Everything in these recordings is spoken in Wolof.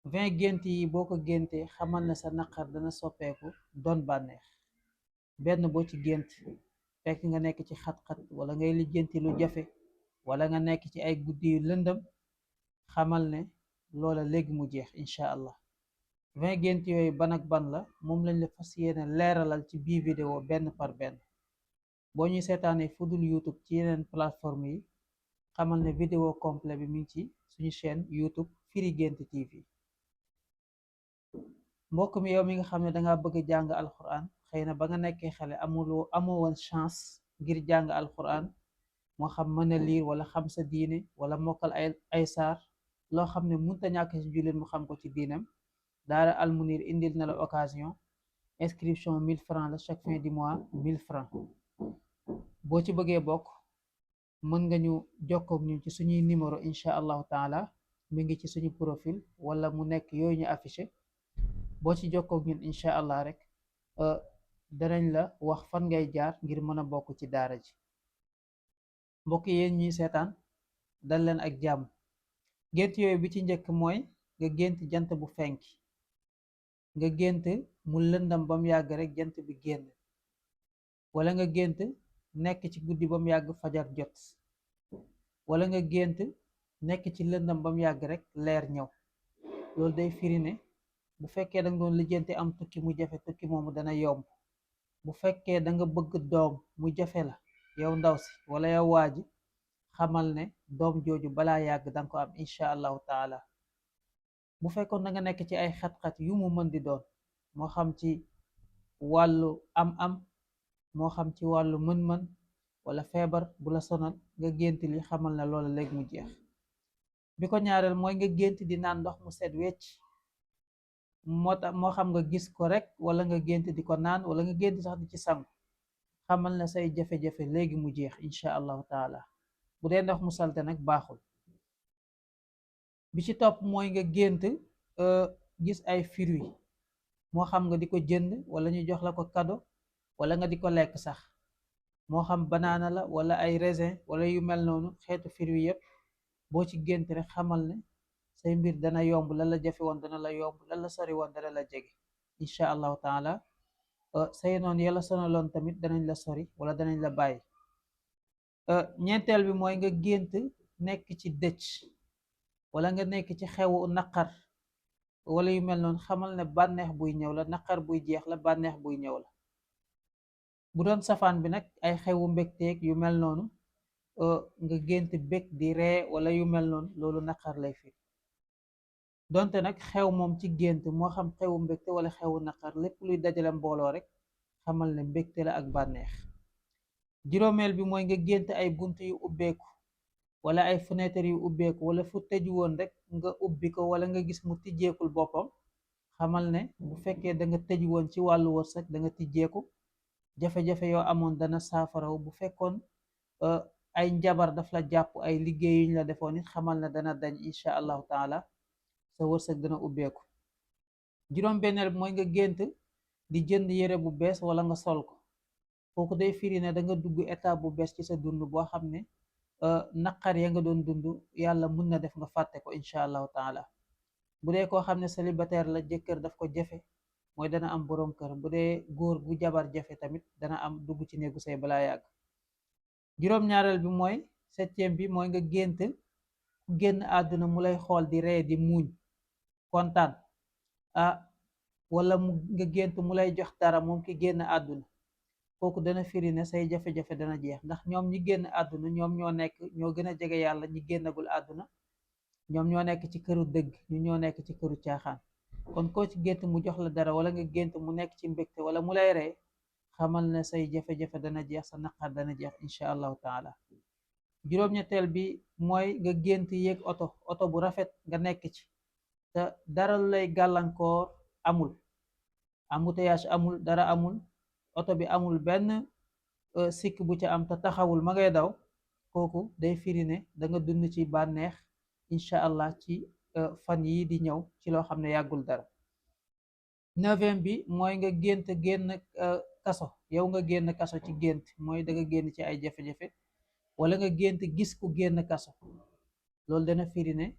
20 gént yi boo ko géntee xamal na sa naqar dana soppeeku doon bànneex. benn boo ci gént fekk nga nekk ci xat-xat wala ngay lijjanti lu jafe wala nga nekk ci ay guddi yu lëndëm, xamal ne loola léegi mu jeex incha allah. 20 gént yooyu ban ak ban la moom lañ la fas yéene leeralal ci bii vidéo benn par benn. boo ñuy seetaanee fudul YouTube ci yeneen plateforme yi, xamal ne vidéo complet bi mi ngi ci suñu chaîne YouTube Firi Guent TV. mbokk mi, yow mi nga xam ne danga bëgg jàng alquran, xëy na ba nga nekkee xale amoo woon chance ngir jàng alquran, moo xam mën a liir wala xam sa diine wala mokkal ay saar, loo xam ne munta ñàkk ci jullit mu xam ko ci diinam. daara almunir indil na la occasion. inscription 1000 francs la chaque fin du mois, 1000 francs. boo ci bëggee bokk, mën nga ñu jokkook ñu ci suñuy numéro incha allahu taala, mi ngi ci suñu profil wala mu nekk yooyu ñu affiché. boo ci jokkook ñun incha allah rek danañ la wax fan ngay jaar ngir mën a bokk ci daara ji. mbokk yéen ñuy seetaan, dal leen ak jàmm. gént yooyu bi ci njëkk mooy nga gént jant bu fenk, nga gént mu lëndam ba mu yàgg rek jant bi génn, wala nga gént nekk ci guddi ba mu yàgg fajar jot, wala nga gént nekk ci lëndam ba mu yàgg rek leer ñëw. loolu day firi ne bu fekkee danga doon lijjanti am tukki mu jafe, tukki moomu dana yomb. bu fekkee danga bëgg doom mu jafe la, yow ndaw si wala yow waaji, xamal ne doom jooju balaa yàgg danga ko am incha allahu taala. bu fekkoon da nga nekk ci ay xat-xat yu mu mën di doon, moo xam ci wàllu am-am, moo xam ci wàllu mën-mën wala feebar bu la sonal, nga gént li xamal ne loola léegi mu jeex. bi ko ñaareel mooy nga gént di naan ndox mu set wecc, moo xam nga gis ko rek wala nga gént di ko naan wala nga gént sax di ci sangu, xamal na say jafe-jafe léegi mu jeex incha allahu taala. bu dee ndox mu salte nag baaxul. bi ci topp mooy nga gént gis ay fruits, moo xam nga di ko jënd wala ñu jox la ko cadeau wala nga di ko lekk sax, moo xam banaana la wala ay raisin wala yu mel noonu, xeetu fruits yëpp boo ci gént rek xamal ne say mbir dana yomb, lan la jafe woon dana la yomb, lan la sori woon dana la jege incha allahu taala. say noonu yàlla sonaloon tamit danañ la sori wala danañ la bàyyi. ñeenteel bi mooy nga gént nekk ci dëcc wala nga nekk ci xewu naqar wala yu mel noonu, xamal ne bànneex buy ñëw la, naqar buy jeex la, bànneex buy ñëw la. bu doon safaan bi nag ay xewu mbégteeg yu mel noonu, nga gént bég di ree wala yu mel noonu, loolu naqar lay fi. donte nag xew moom ci gént, moo xam xewu mbégte wala xewu naqar, lépp luy dajale mbooloo rek xamal ne mbégte la ak bànneex. juróomeel bi mooy nga gént ay bunt yu ubbeeku wala ay fenêtre yu ubbeeku wala fu tëju woon rek nga ubbi ko wala nga gis mu tijjeekul boppam, xamal ne bu fekkee da nga tëju woon ci wàllu wërsëg da nga tijjeeku. jafe-jafe yoo amoon dana saafaraw. bu fekkoon ay njabar daf la jàpp, ay liggéey yuñ la defoon it, xamal ne dana dañ incha allahu taala, sa wërsëg dana ubbeeku. juróom benneel bi mooy nga gént di jënd yére bu bees wala nga sol ko, kooku day firi ne da nga dugg étape bu bees ci sa dund boo xam ne naqar ya nga doon dund yàlla mun na def nga fàtte ko incha allahu taala. bu dee koo xam ne célibataire la, jëkkër daf ko jafe, mooy dana am boroom kër. bu dee góor bu jabar jafe tamit dana am dugg ci néegu say balaa yàgg. juróom-ñaareel bi mooy septième bi mooy nga gént ku génn àdduna mu lay xool di ree di muuñ kontaan, wala nga gént mu lay jox dara moom ki génn àdduna, kooku dana firi ne say jafe-jafe dana jeex, ndax ñoom ñi génn àdduna ñoom ñoo gën a jege yàlla ñi génnagul àdduna, ñoom ñoo nekk ci këru dëgg, ñu ñoo nekk ci këru caaxaan. kon koo ci gént mu jox la dara wala nga gént mu nekk ci mbégte wala mu lay ree, xamal ne say jafe-jafe dana jeex, sa naqar dana jeex incha allahu taala. juróom-ñetteel bi mooy nga gént yéeg oto bu rafet nga nekk ci, te dara lu lay gàllankoor amul, embouteillage amul, dara amul, oto bi amul benn sikk bu ca am te taxawul ma ngay daw, kooku day firi ne da nga dund ci bànneex incha allah ci fan yii di ñëw, ci loo xam ne yàggul dara. neuvième bi mooy nga génn kaso, yow nga génn kaso ci gént, mooy da nga génn ci ay jafe-jafe wala nga gént gis ku génn kaso, loolu dana firi ne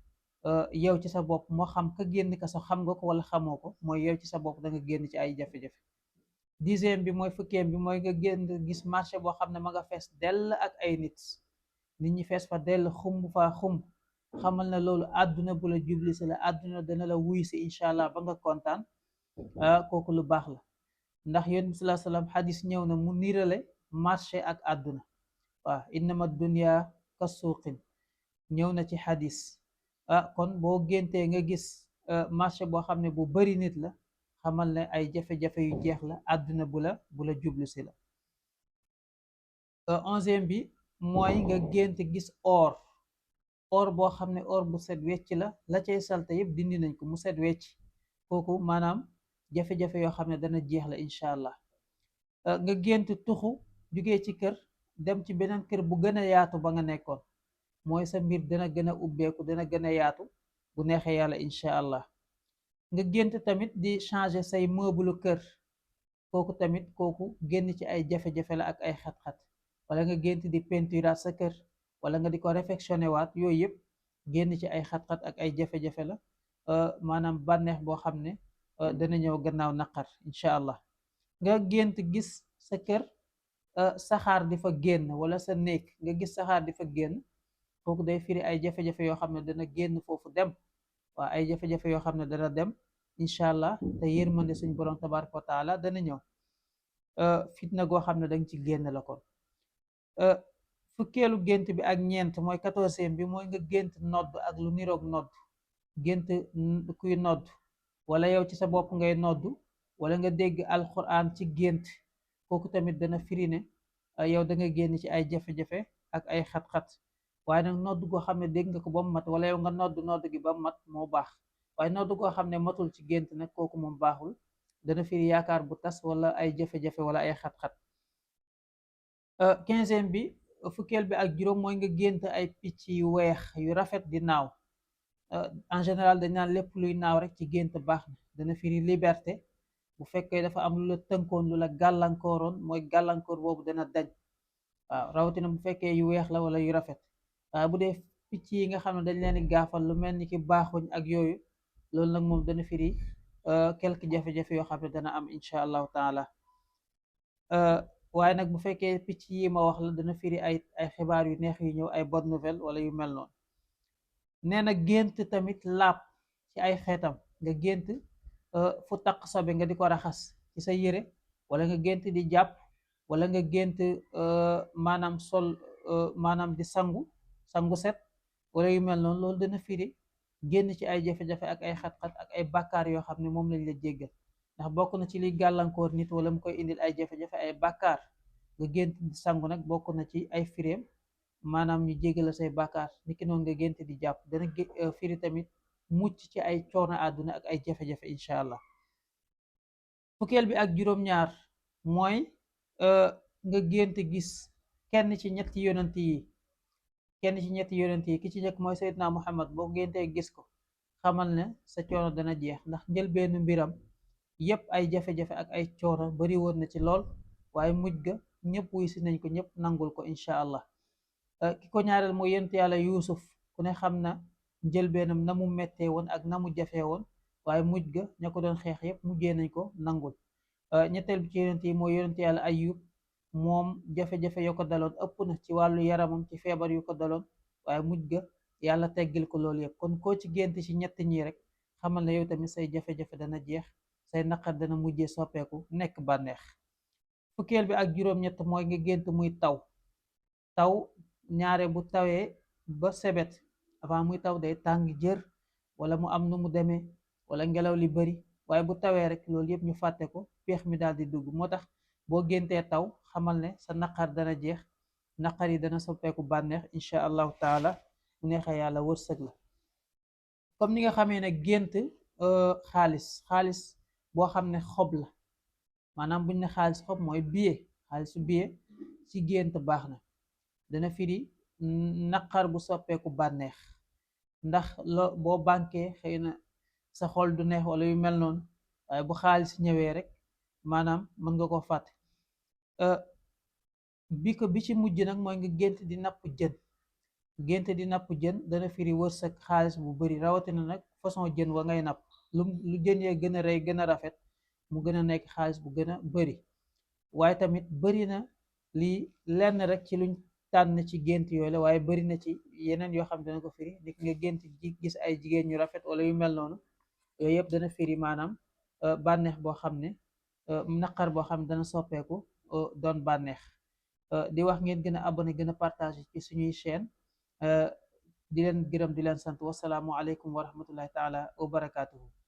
yow ci sa bopp moo xam ka génn ka sax xam nga ko wala xamoo ko, mooy yow ci sa bopp da nga génn ci ay jafe-jafe. Dixième bi mooy fukkeem bi mooy nga génn gis marché boo xam ne ma nga fees dell ak ay nit ñi fees fa dell xumb faa xumb, xamal na loolu àdduna bu la jubli si la, àdduna dana la wuy si incha allah ba nga kontaan. Kooku lu baax la, ndax yonent bi salaa salaam xadis ñëw na mu nirale marché ak àdduna. waaw innama dunya ka suuqin ñëw na ci xadis. kon boo géntee nga gis marché boo xam ne bu bari nit la, xamal ne ay jafe-jafe yu jeex la, àdduna bu la jublu si la. onzième bi mooy nga gént gis or boo xam ne or bu set wecc la cay salte yëpp dindi nañ ko mu set wecc. kooku maanaam jafe-jafe yoo xam ne dana jeex la incha allah. nga gént tuxu jugee ci kër dem ci beneen kër bu gën a yaatu ba nga nekkoon, mooy sa mbir dana gën a ubbeeku, dana gën a yaatu bu neexee yàlla incha allah. nga gént tamit di changer say meuble kër, kooku tamit kooku génn ci ay jafe-jafe la ak ay xat-xat. wala nga gént di peinturaat sa kër, wala nga di ko réfectionné waat, yooyu yëpp génn ci ay xat-xat ak ay jafe-jafe la. maanaam bànneex boo xam ne dana ñëw gannaaw naqar incha allah. nga gént gis sa kër saxaar di fa génn, wala sa néeg nga gis saxaar di fa génn, kooku day firi ay jafe-jafe yoo xam ne dana génn foofu dem. waaw ay jafe-jafe yoo xam ne dana dem incha allah, te yërmande suñ borom tabaraka wa taala dana ñëw. fitna goo xam ne danga ci génn la kon. fukkeelu gént bi ak ñeent mooy quatorzième bi mooy nga gént nodd ak lu niroog nodd. gént kuy nodd, wala yow ci sa bopp ngay nodd, wala nga dégg alquran ci gént, kooku tamit dana firi ne yow da nga génn ci ay jafe-jafe ak ay xat-xat. waaye nag nodd goo xam ne dégg nga ko ba mu mat, wala yow nga nodd gi ba mu mat moo baax. waaye nodd goo xam ne matul ci gént nag kooku moom baaxul, dana firi yaakaar bu tas wala ay jafe-jafe wala ay xat-xat. quinzième bi fukkeel bi ak juróom mooy nga gént ay picc yu weex yu rafet di naaw. en général dañ naan lépp luy naaw rek ci gént baax na, dana firi liberté. bu fekkee dafa am lu la tënkoon, lu la gàllankooroon, mooy gàllankoor boobu dana dañ. waaw rawatina bu fekkee yu weex la wala yu rafet. waaye bu dee picc yi nga xam ne dañ leen di gaafal lu mel ni ki baaxuñ ak yooyu, loolu nag moom dana firi quelque jafe-jafe yoo xam ne dana am incha allahu taala. waaye nag bu fekkee picc yi ma wax la, dana firi ay xibaar yu neex yu ñëw, ay bonne nouvelle wala yu mel noonu. nee na gént tamit laab ci ay xeetam, nga gént fu taq sobe nga di ko raxas ci sa yére, wala nga gént di jàpp, wala nga gént maanaam sol maanaam di sangu set wala yu mel noonu. loolu dana firi génn ci ay jafe-jafe ak ay xat-xat ak ay bàkkaar yoo xam ne moom lañ la jéggal. ndax bokk na ci liy gàllankoor nit wala mu koy indil ay jafe-jafe ay bàkkaar. nga gént di sangu nag bokk na ci ay firéem, maanaam ñu jéggal say bàkkaar. niki noonu nga gént di jàpp dana firi tamit mucc ci ay coono àdduna ak ay jafe-jafe incha allah. fukkeel bi ak juróom-ñaar mooy nga gént gis kenn ci ñetti yonent yi ki ci njëkk mooy Seydina Muhammad. boo géntee gis ko, xamal ne sa coono dana jeex, ndax njëlbeenu mbiram yépp ay jafe-jafe ak ay coono bari woon na ci lool, waaye mujj ga ñëpp wuy si nañ ko, ñëpp nangul ko incha allah. ki ko ñaareel mooy yonent yàlla Yuusuf. ku ne xam na njëlbeenam na mu mettee woon ak na mu jafee woon, waaye mujj ga ña ko doon xeex yépp mujjee nañ ko nangul. ñetteel bi ci yonent yi mooy yonent yàlla Ayub. moom jafe-jafe yoo ko daloon ëpp na ci wàllu yaramam, ci feebar yu ko daloon, waaye mujj ga yàlla teggil ko loolu yëpp. kon koo ci gént ci ñett ñi rek, xamal na yow tamit say jafe-jafe dana jeex, say naqar dana mujjee soppeeku nekk bànneex. fukkeel bi ak juróom-ñett mooy nga gént muy taw ñaare bu tawee ba sebet, avant muy taw day tàng jër, wala mu am nu mu demee, wala ngelaw li bari. waaye bu tawee rek loolu yëpp ñu fàtte ko, peex mi daal di dugg. moo tax boo géntee taw, xamal ne sa naqar dana jeex, naqar yi dana soppeeku bànneex incha allahu taala, mu neexee yàlla wërsëg la. comme ni nga xamee ne gént xaalis boo xam ne xob la, maanaam buñ ne xaalis xob mooy billet, xaalisu billet ci gént baax na, dana firi naqar bu soppeeku bànneex. ndax boo banquee xëy na sa xol du neex wala yu mel noonu, waaye bu xaalis ñëwee rek maanaam mën nga ko fàtte. bi ci mujj nag mooy nga gént di napp jën. gént di napp jën dana firi wërsëg xaalis bu bari, rawatina nag façon jën wa ngay napp. Lu jën yee gën a rëy gën a rafet mu gën a nekk xaalis bu gën a bari. waaye tamit bari na lii lenn rek ci luñ tànn ci gént yooyu la, waaye bari na ci yeneen yoo xam dana ko firi, nit nga gént gis ay jigéen ñu rafet wala yu mel noonu. yooyu yëpp dana firi maanaam bànneex boo xam ne naqar boo xam ne dana soppeeku doon bànneex. di wax ngeen gën a abonné gën a partagé ci suñuy chaîne. di leen gërëm di leen sant. Wasalaamu aleykum wa rahmatullahi taala wa barakaatuhu.